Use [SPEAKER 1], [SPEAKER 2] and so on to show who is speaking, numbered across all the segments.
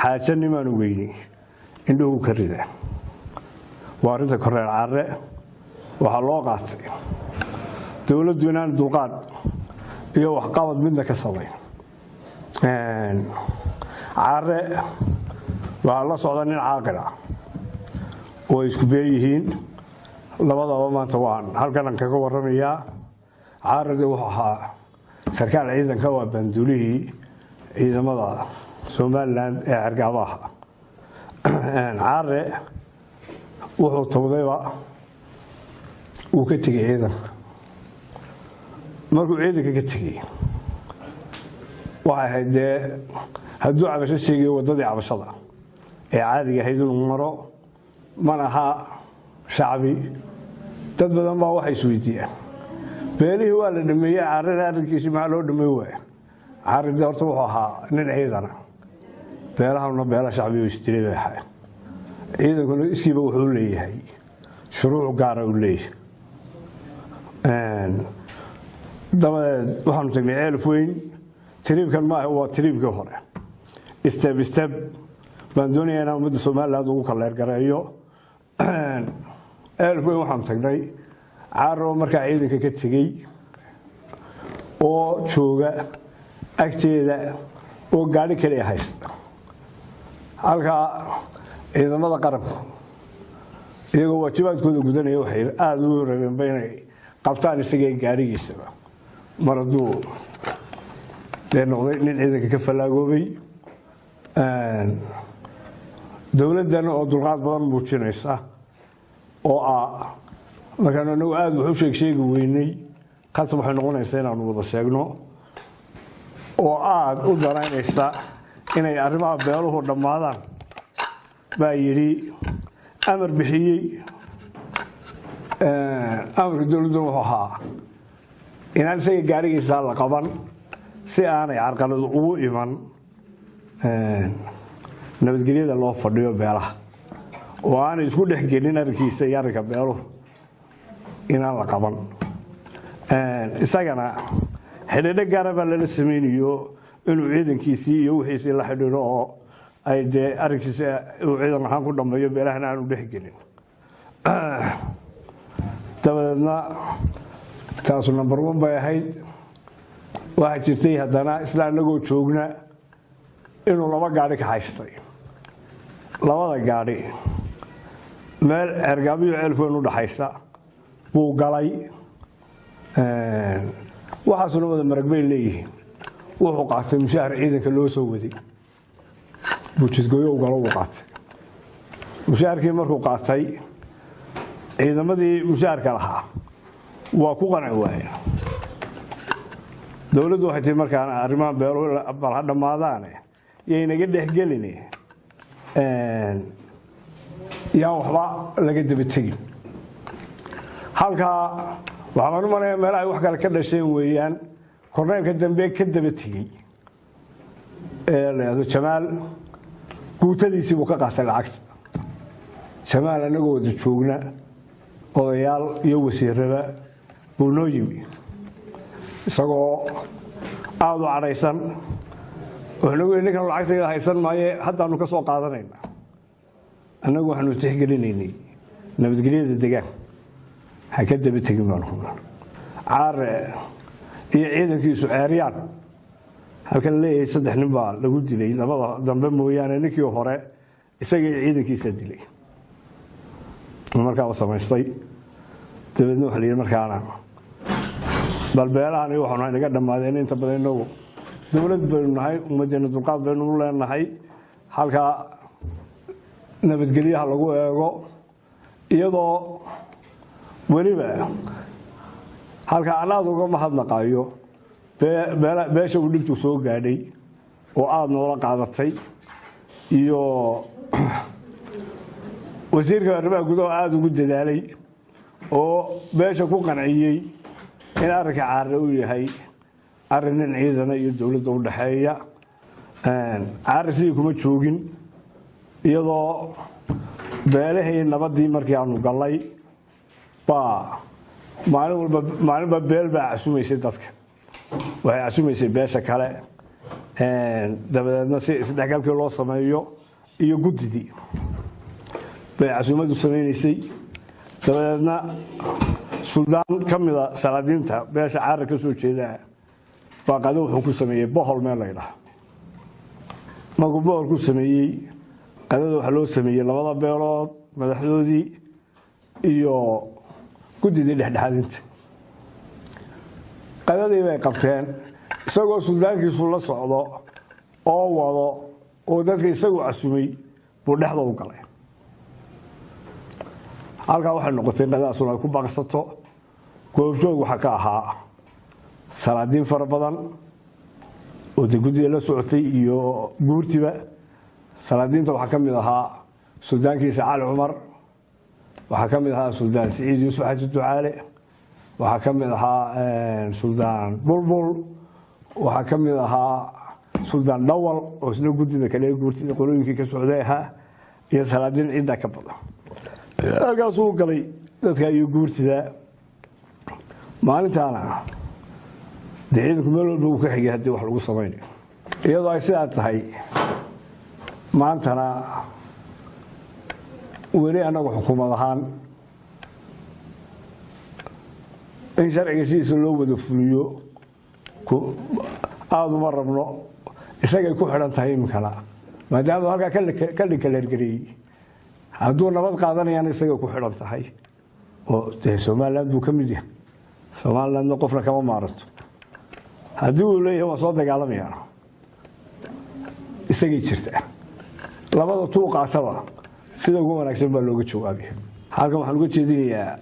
[SPEAKER 1] Xaajo nimaanu weyni indhuhu ka rida. Waa arrinta korneyl Caare. Waxaa loo qaatay dowladdu inaan dulqaad iyo waxqabad midna ka samayn. Caare waxaa la socda nin caaqil ah oo ay isku been yihiin labadaba. Maanta waan halkanan kaga warramayaa. Caarade wuxuu ahaa sarkaal ciidanka, waa baanduulihii ciidamada Somaliland ee Ceergaabaha. Caare wuxuu tawdayba uu ka tegey ciidanka. Markuu ciidanka ka tegey, waxay ahayd dee hadduu cabasho sheegayo waddadii cabashada ee caadiga ahayd inuu maro. Mana aha shacbi. Dad badan baa waxay isweydiiyaan, beelihii waa la dhameeyey, Caarena arrinkiisii maxaa loo dhameey waaya? Caare dee horta wuxuu ahaa nin ciidana, beelahanuna beela shacbi oo isdilay bay ahay. Ciidankuna iskiiba wuxuu leeyahay shuruuc gaara uu leeyahay. Dabadeed waxaanu tagnay Ceelaf Weyn. Trip-kan maaha, waa trip-kii hore. Step step baan doonaya inaan ummadda Somaliland ugu kaleergareeyo. Ceelaf Weyn waxaanu tagnay Caaro markaa ciidanka ka tegey oo jooga agteeda oo gaadhi kaliya haysta. Halkaa ciidamada qaranku iyagoo waajibaadkooda gudanaya waxay aada ugu rabeenba inay qabtaan isaga gaadhigiisaba, mar hadduu dee noqday nin ciidanka ka fallaagoobay. Dowladdan oo dulqaad badan muujinaysa oo ah markaanu anagu aada wax u sheeg sheegi weynay, khasab waxay noqonaysaa inaanu wada sheegno, oo aada u danaynaysa inay arrimaha beeluhu dhammaadaan, baa yidhi, amar bixiyey. Amarka dowladduna wuxuu ahaa inaan isaga gaarigiisa la qaban si aanay carqalad ugu iman nabadgelyada loo fadhiyo beelaha, oo aanay isku dhex gelin arrinkiisa iyo arrinka beeluhu, inaan la qaban. Isagana xidhiidho gaara baa lala samaynayo inuu ciidankiisii iyo wixiisii la xidhiidho oo ay dee arrinkiisa uu ciidan ahaan ku dhammeeyo, beelahana aanu dhex gelin. Dabadeedna taasu number one bay ahayd. Waxaa jirtay haddana isla annagoo joogna inuu laba gaadhi ka haystay. Labada gaadhi meel Ceergaabiyo Ceelfoyn u dhaxaysa buu galay. Waxaasuna wada marag bay leeyihiin. Wuxuu qaatay mushaahar ciidanka loo soo waday buu jidgooyo u galo, uu qaatay mushaharkii. Markuu qaatay, ciidamadii mushaharka lahaa waa ku qanci waayeen. Dowladdu waxay tii markaan arrimaha beeluhu bal ha dhammaadaane, yaynaga dhexgeline, yaan waxba laga daba tegin. Halkaa waxaan u malaya meelahay wax kale ka dhasheen weeyaan. Korneylka dambe ka daba tegey ee la yidhahdo Jamaal, guutadiisii buu ka qaatay lacagta. Jamaal annagoo wada joogna, odayaal iyo wasiiraba, buu noo yimi isagoo aada u cadhaysan. Wuxuu nagu yidhi, "Ninkan lacagtayda haysan maaye, haddaanu ka soo qaadanayna." Annagu waxaanu tixgelinaynay nabadgelyada degaan. Ha ka daba tegin baanu ku. Caare iyo ciidankiisu ceeryaan halkan leeyahay saddex nin baa lagu dilay labada dambe mooyaane. Ninkii hore isaga iyo ciidankiisa dilay markaaba samaystay. Dabeedna waxa la yidhi markaana bal beelahan iyo waxaanu naga dhammaadeen. Inta badan inagu dowlad baynu nahay, ummaddeena dulqaad baynu u leenahay. Halkaa nabadgelyaha lagu eego, iyadoo weliba halka aan aada uga mahadnaqayo beesha uu dhibtu soo gaadhay oo aada noola qaadatay, iyo wasiirka arrimaha gudaha aada ugu dadaalay oo beesha ku qanciyey in arrinka Caarre uu yahay arrin nin ciidana iyo dowladda u dhexeeya. Caarre sidii kuma joogin, iyadoo beelahii nabaddii markii aanu gallay baa maalin walba, maalinba beel baa casumaysay dadka. Waxay casumaysay beesha kale. Dabadeedna si isdhexgalkii loo sameeyo iyo guddidii bay casuumadu samaynaysay. Dabadeedna suldaan ka mida salaadiinta beesha Caara ka soo jeeda baa qado wuxuu ku sameeyey Bohol meel laydhaha. Markuu Bohol ku sameeyey qadada, waxaa loo sameeyey labada beelood madaxdoodii iyo guddidii dhexdhexaadinta. Qadadii bay qabteen, isagoo suldaankiisu la socdo oo wado oo dadka isagu casumay buu dhexda u galay. Halkaa waxay noqotay in qadadaasuna ay ku baaqsato. Goobjoog waxaa ka ahaa salaadiin fara badan oo dee guddida la socotay iyo guurtiba. Salaadiinta waxaa ka mid ahaa suldaankiisa Cali Cumar, waxaa ka mid ahaa Suldaan Siciid Yuusuf Xaji Ducaale, waxaa ka mid ahaa Suldaan Bulbul, waxaa ka mid ahaa Suldaan Dhawal oo isna guddida kale guurtida qolooyinkii ka socday ahaa, iyo salaadiin ciddaa ka badan. Halkaasuu galay dadka iyo guurtida. Maalintaana dee ciidanku meel walba uu ka xigay haddii wax lagu samaynayo. Iyadoo ay sidaa tahay, maantana weli annagu xukuumad ahaan in sharciga sidiisa loo wada fuliyo aada uma rabno. Isagay ku xidhan tahay iminkana, maadaama halkaa ka dhikaleergareeyey. Hadduu nabad qaadanayana isagay ku xidhan tahay, oo dee Somaliland buu ka mid yahay, Somalilandna qofna kama maaranto. Haddii uu leeyahay waan soo dagaalamayaa, isagay jirta. Labada tuu qaataba sida ugu wanaagsan baa looga jawaabaya. Halkan waxaan uga jeedinayaa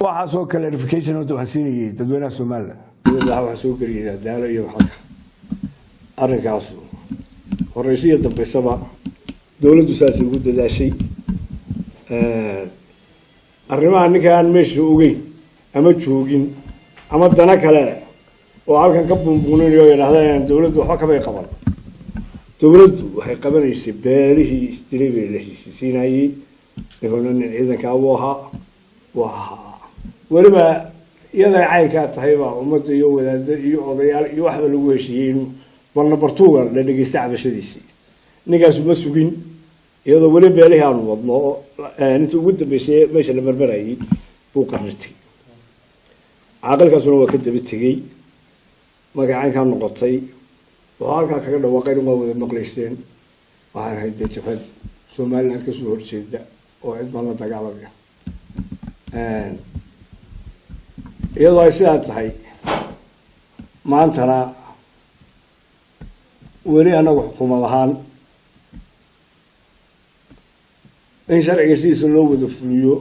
[SPEAKER 1] waxaasoo clarification. Horta waxaan siinayay dadweynaha Somaliland, waxaan soo geliyay daalo iyo halka arrinkaasu horeyse iyo dambeysaba dowladdu saasay ugu dadaashay. Arrimaha ninka aan meesha ogeyn ama joogin ama dana kale oo halkan ka buunbuuninayo oo yidhaahda dowladdu waxba kamay qaban, dowladdu waxay qabanaysay beelihii isdilay bay la heshiisiinayey. Ninkuna nin ciidanka buu ahaa, waa weliba iyada caynkaa tahay baa ummadda iyo wadaado iyo odayaal iyo waxba lagu heshiiyey in bal number two-ga la dhegeysta cabashadiisii. Ninkaasu ma sugin, iyadoo weli beelihii aanu wadno oo inta ugu dambeysay meesha la marmarayay buu qarni tegey. Caaqilkaasuna waa ka daba tegey. Markay caynkaa noqotay, wuxuu halkaa kaga dhawaaqayn waa wada maqlayseen: "Waxaan ahay dee jabhad Somaliland kasoo horjeeda oo cid baan la dagaalamaya." Iyadoo ay sidaa tahay, maantana weli annagu xukuumad ahaan in sharciga sidiisa loo wada fuliyo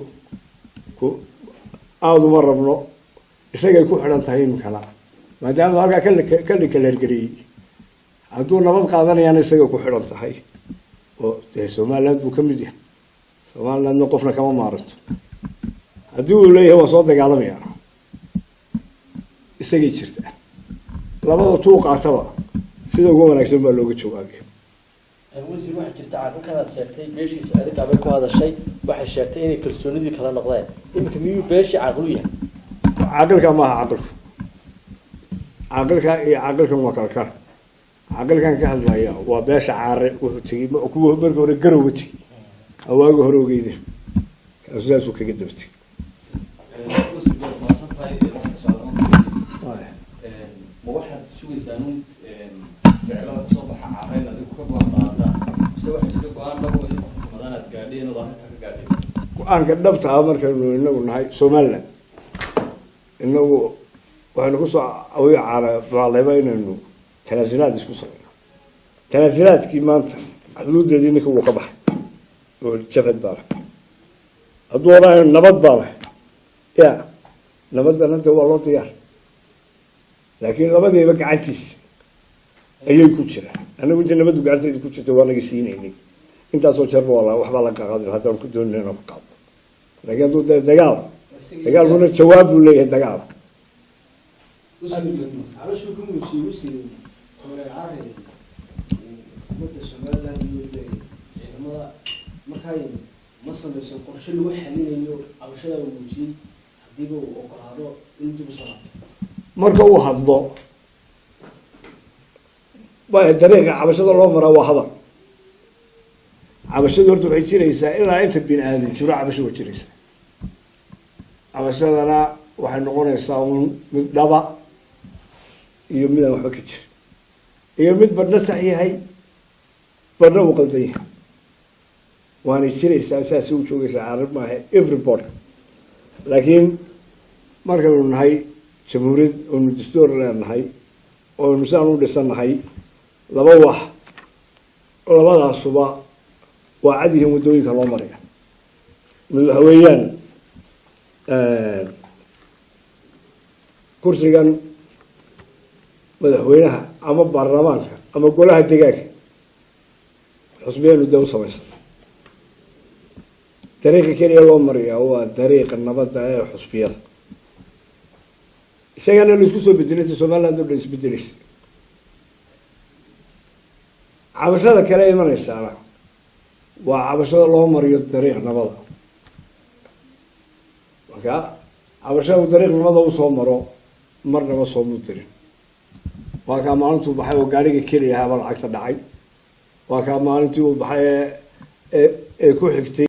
[SPEAKER 1] aada uma rabno. Isagay ku xidhan tahay iminkana, maadaama halkaa ka dhikaleergareeyey. Hadduu nabad qaadanayana isagay ku xidhan tahay, oo dee Somaliland buu ka mid yahay, Somalilandna qofna kama maaranto. Haddii uu leeyahay waan soo dagaalamayaa, isagay jirta. Labada tuu qaataba sida ugu wanaagsan baa looga jawaabaya.
[SPEAKER 2] Wasiir, waxaa jirta caaqilkanaad sheegtay beeshiisu adigaabay ku hadashay. Waxay sheegtay inay kalsoonidii kala noqdeen. Iminka miyuu beeshii caaqil u yahay?
[SPEAKER 1] Caaqilka maaha caaqilku. Caaqilka iyo caaqilkan waa kala kara. Caaqilkan ka hadlaya waa beesha Caare. Wuxuu tegey kuwa markii hore Garowga tegey, waagi hore ogeyde, kaasu saasuu kaga daba tegey.
[SPEAKER 3] Wasiir, waad mahadsan tahay. Waxa ka socda ma waxaad sugaysaan un ficilada kasoo baxa Caarayn adigu ka go-aan qaadataan, mise waxaa jira go-aan dhab oo idinku xukuumadaan aad gaadheen ood arrintaa ka gaadheen?
[SPEAKER 1] Go-aanka dhabta ah markaynu inagu nahay Somaliland, inagu waxaynu kusoo awi caara inaynu tanaasilaad isku samayno. Tanaasilaadkii maanta xuduudeedii ninka wuu ka baxay oo jabhad baa leh. Hadduu odhanayo nabad baa leh, ya nabadana de waa loo diyaar, laakiin labadiiba gacantiisa ayay ku jiraan. Anagu inta nabaddu gacanteeda ku jirta waa naga siinaynay intaasoo jeerba waa waxbaa laga qaadin haddaan ku doonayna inaan ku qaadno. Laakiin hadduu dee dagaal, dagaalkuna jawaab buu leeyahay dagaal.
[SPEAKER 4] Calooshuu ka muujiyey wasiir Korneel Caare ummadda Somaliland iyo weliba ciidamada. Markaa ma samaysan qorshe lagu xalinayo cabashada uu muujiyey haddiiba uu ogolaado in dib usoo laabto?
[SPEAKER 1] Marka uu hadlo Dariiqa cabashada loo maraa waa hadal. Cabashadu horta waxay jiraysaa ilaa inta bini aadan jiro, cabasho waa jiraysaa. Cabashadana waxay noqonaysaa uun mid dhaba iyo midaan waxba ka jir, iyo mid badhna sax yahay badhna uu qaldan yahay, waanay jiraysaa, saasay u joogaysaa. Carab maaha, everybody. Laakiin markaynu nahay jamhuuriyad oonu dastuur leenahay oonu saan u dhisannahay, laba wax labadaasuba waa cad yihiin waddooyinka loo maraya. Mid waxa weeyaan kursigan madaxweynaha ama baarlamaanka ama golaha deegaanka xusbiyeenu dee u samaysan. Dariiqa keliya loo mariyaa waa dariiqa nabadda ee xusbiyada, isagana laisku soo bedelay inta Somaliland oo dhan isbedelaysa. Cabashada kale imanaysaana waa cabashada loo mariyo dariiq nabada. Marka cabashada uu dariiq nabada usoo maro marnaba soo mudirin. Waa kaa maalintuu baxay oo gaariga keliya ahaaba lacagta dhacay. Waa kaa maalintii uu baxay ee ku xigtay.